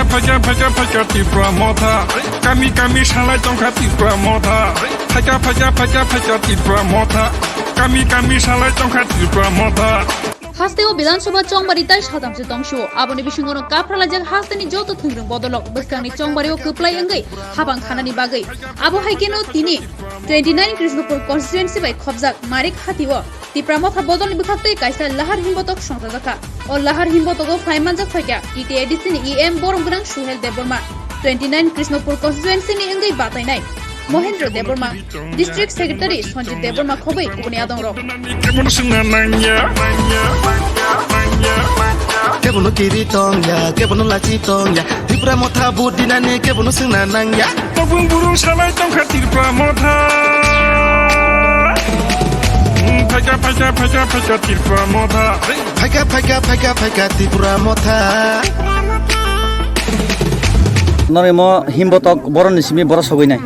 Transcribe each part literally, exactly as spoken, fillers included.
Phaikha, phaikha, phaikha Tipra Motha. Kami, kami salai tongkha Tipra Motha. Phaikha, phaikha, phaikha, phaikha Tipra Motha. Kami, kami salai tongkha Tipra Motha. Hasteo Bidhan Sabha chongbari tai satamse tongsu. Aboni bisingono kaphralaijak hasteni joto thwngrwng bodolrok bwskangni chongbario kwplai wngwi habang khanani bagwi. Abo hai kheno tini twenty nine Krishnapur constituency bai khobjak Marik Hatio Tipra Motha bodolni bwkhaktwi kaisa lahar himbotok songchajakha. O lahar himbotogo phai manjak phaikha T T A D C ni E M borom gwnang Suhel Debbarma, twenty nine Krishnapur constituency ni wngwi batainai Mohendra Debbarma, District Secretary Sanjit Debbarma khobwi kubuni adongrok. Kebono swngna nangya. Kebono kiri tongya, kebono lachi tongya. Tipra Motha vote dinani kebono swngna nangya. Tobung buru salai tongkha Tipra Motha. Phaikha, phaikha, phaikha, phaikha Tipra Motha. Phaikha, phaikha, phaikha, phaikha Tipra Motha. Norimo himbotok boroni simi boro sogwi nai.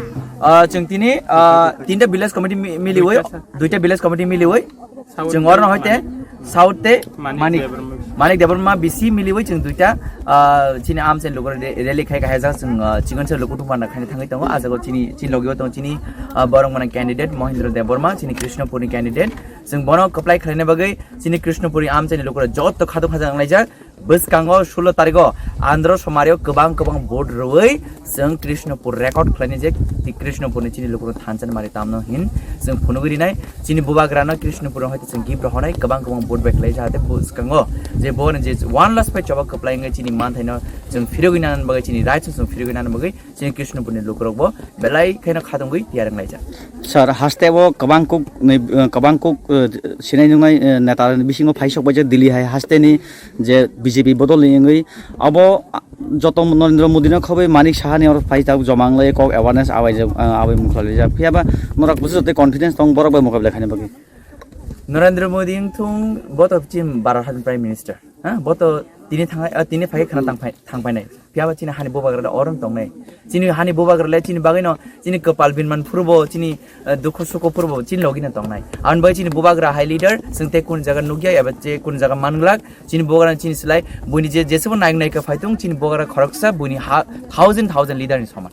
Ah, chwng tini, ah, tinta village committee mi-, miliwi, duita village committee miliwi. Chwng oro hoite South te Manik Manik, Debbarma. Manik Debbarma B C miliwi chwng duita, ah, chini amchaini luku re-, rally khai khai jak chwng, ah, chikon se luku tungma na khaina thangwi tongo. Ah jaga chini, chini logi o tongo chini, ah, borok mwnang candidate Mohendra Debbarma, chini Krishnapur ni candidate. Chwng bono kwplai khlaina bagwi chini Krishnapur ni amchaini luku rok joto khaduk khajak wnglaijak. Bwskango sulo tarigo Andhra Somario kwbang kwbang vote rwui chwng Krishnapur record khlainai je Krishnapurni chini lukurok thansa ni mari tamno hin chwng phunugwi rinai. Chini bubagrano Krishnapurno hai chwng gift rohornai, kwbang kwbang vote bai khlai jahate bwskango je bo je one last pai choba kwplai wngwi chini manthaino chwng phirogwi nani bagwi, chini rights no chwng phirogwi nani bagwi chini Krishnapurni lukurokbo belai kheno khatungwi tiyar wnglaijak. Sir, haste bo kwbang kuk ni, eh, kwbang kuk, eh, sinai nungnai, eh, neta bisingo phaisok bai je Delhi hai haste ni je B J P bodol ni wngwi abo, ah, joto Narendra Modi no khobwi Manik Saha ni oro phai ta joma wnglaio kok awareness abai je, ah, abai mukhlai lijak. Phiya ba norok bwswk joto confidence tong borok bai mukhabla khaina bagwi. Narendra Modi wngthung bo to chini Bharat Hajan Prime Minister. Ha, bo to tini thangai, ah, tini phai khana tang phai, thang phainai. Phiya ba chini hani bubagra da orom tongnai. Chini hani bubagra le chini bagwi no, chini kwpal binman phurbo, chini, eh, dukhu sukhu phurbo, chini logi no tongnai. Aboni bagwi chini bubagra hai leader, chwng tei kun jaga nukya, eba che kun jaga manglak, chini bubagra chini slai, buini je jesebo naik naika phaitung, chini bubagra khoroksa, buini ha, thousand, thousand leader ni soman.